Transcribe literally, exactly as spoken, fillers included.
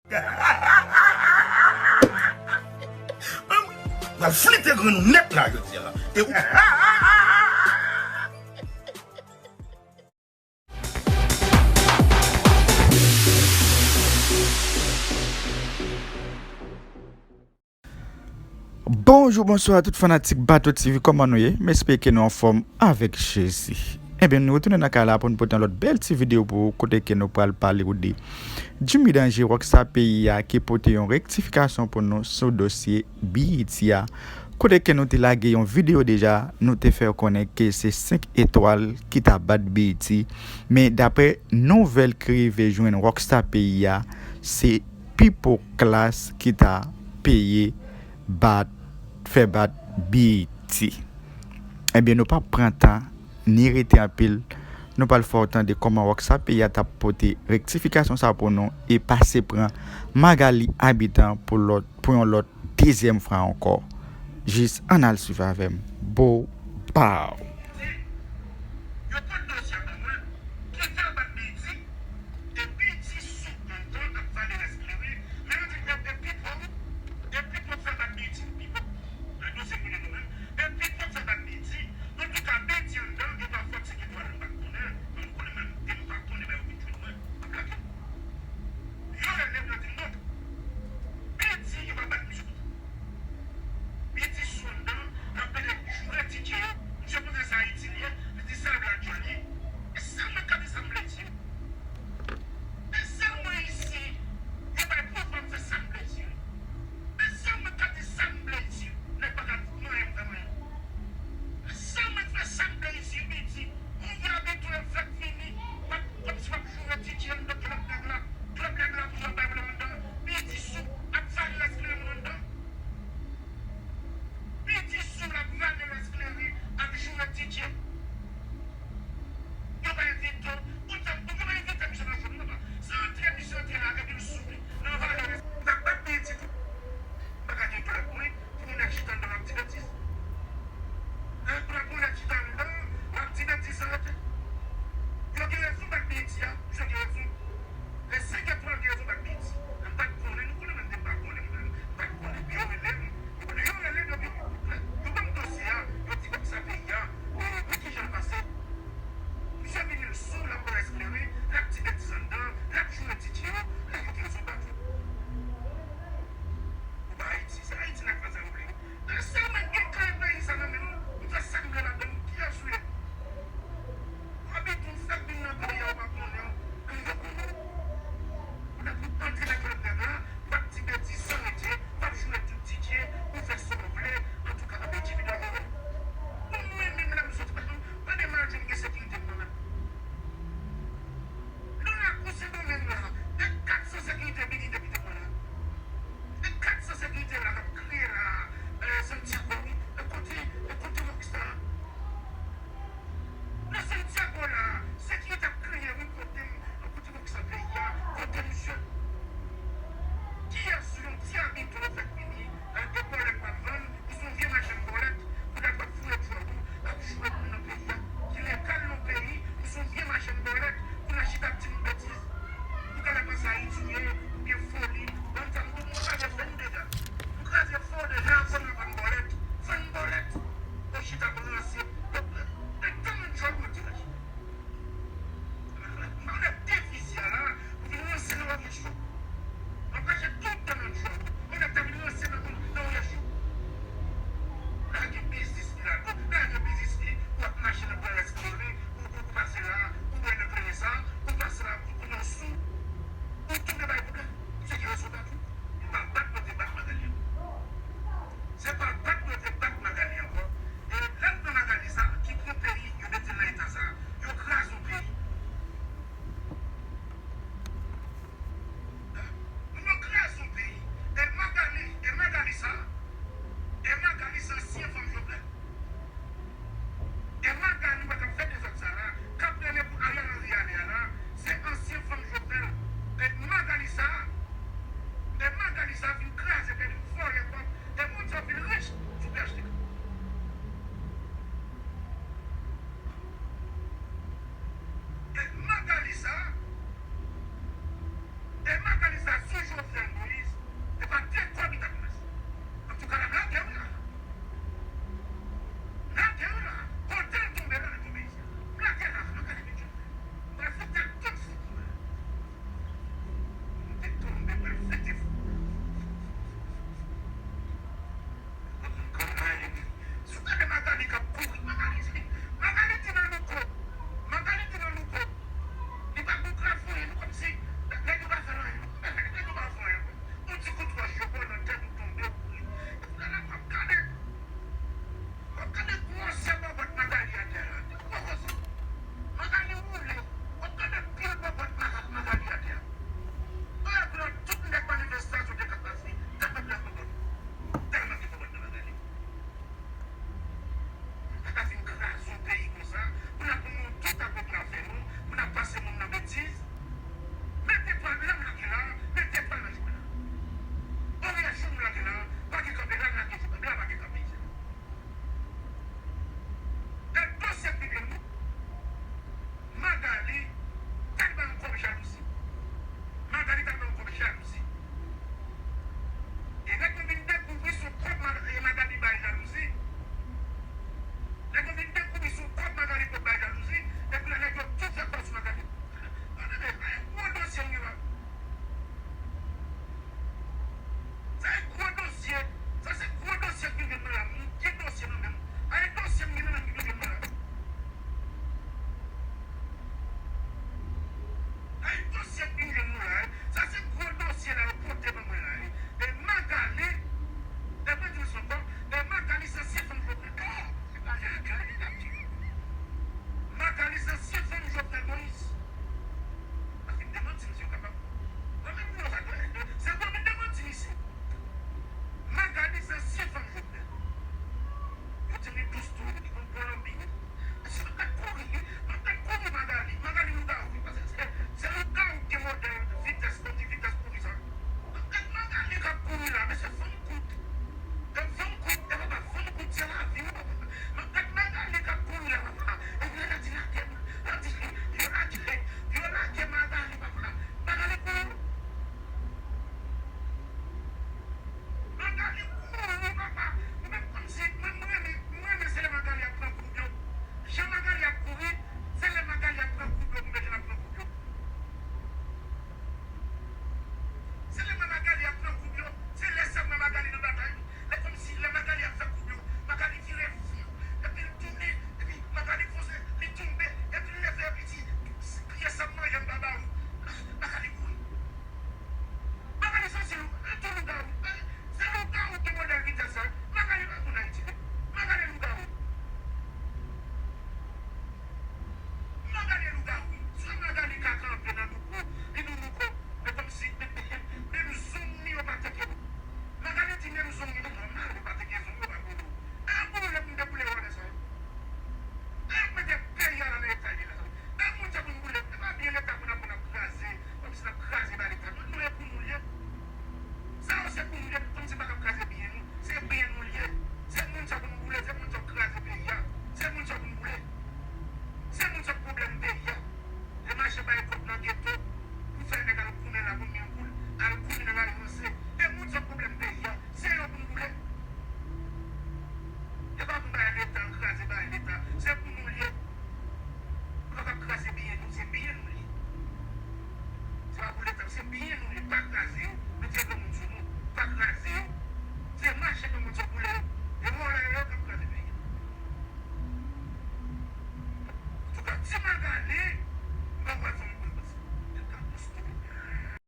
M ap flite grenn ou nèt la jodi a. E ou Bonjou, bonswa tout fanatik Bato T V, kòman nou ye? M espere ke nou anfòm avèk Jezi. Ebyen, nou retounen nan kay la pou nou pote yon lòt bèl ti videyo pou ou, kote ke nou pral pale ou de Jimmy Danger, Rockstar peyi a, ki pote yon rektifikasyon pou nou sou dosye B E T a. Kote ke nou te lage yon videyo deja, nou te fè konnen ke se senk etwal ki ta bat B E T, men daprè nouvèl ki rive jwenn Rockstar peyi a, se People Class ki ta peye bat, fè bat B E T. Ebyen, nou p ap pran tan, ni rete anpil. Nou pral fè w tande kòman Rockstar peyi a t ap pote rektifikasyon sa pou nou e pase pran Magalie Habitant pou lòt, pou yon lòt dezyèm fwa ankò. Jis ann al swiv avè m. Bo, pow! Yo pot dosye a ban mwen, kite l bat B E T, e B E T sou kontan ap vale rès li wi. Men yo di m e Pipo, e Pipo k fè bat B E T, Pipo. Nan dosye kounye nou menm, e Pipo k fè bat B E T. Antouka, B E T anndan, gen pa fòt se gen dwa nou pa t konnen, men nou konnen menm, e nou pa konnen, men yo vin jwenn mwen, m ap lage. Yo rele m, yo di m non. B E T, yo pa bat misye konsa. B E T sou anndan, l ap pede joure D J yo, misye poze Sa pa gade.